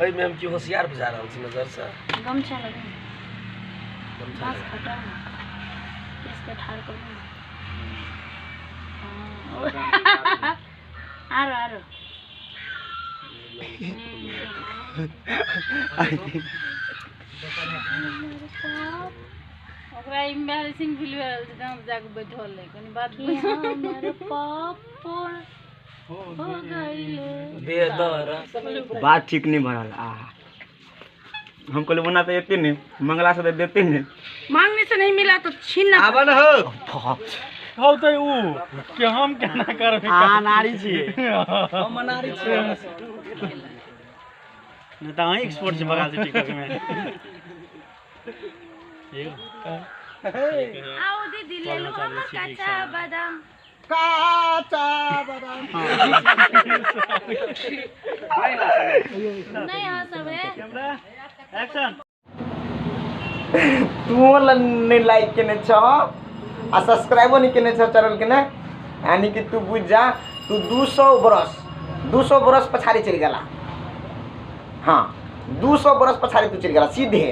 एहिमे हम की होशियार बुझा रहल छी नजरसँ? गमछा लगे। गमछा बाँस लगा। हटाउ ने, केसके ठाढ़ करू ने। हँ, आरो आरो। ओकरा एम्बेरसिंग फील भए रहल छै, तहन जाके बैठल रहै, कनि बात कि हमर पापड़ हो गइले। बेदर बात ठीक नहीं भरल। आ हम कहलियै ओना तऽ एते नहि, मंगला से तऽ देते नहि। मांगने से नहीं मिला तो छीनना। आबऽ ने हो। हौ तऽ ऊ कि हम केना करबै? अहाँ नारी छियै। हम अनारी छियै। नहि तऽ अहीं एक्सपर्ट छै बगा छै टिकटॉक में। आओ दीदी, ले लो हमर काचा बादाम। काचा बादाम। नहीं हंसब है। एक्शन। तू नहीं लाइक केने छह आ सब्सक्राइबो नहीं केने छह चैनल के ने, यानी कि तू बुझ जा, तू 200 बरस, 200 बरस पछाड़ी चलि गेला। हाँ, 200 बरस पछाड़ी तू चलि गेला सीधे।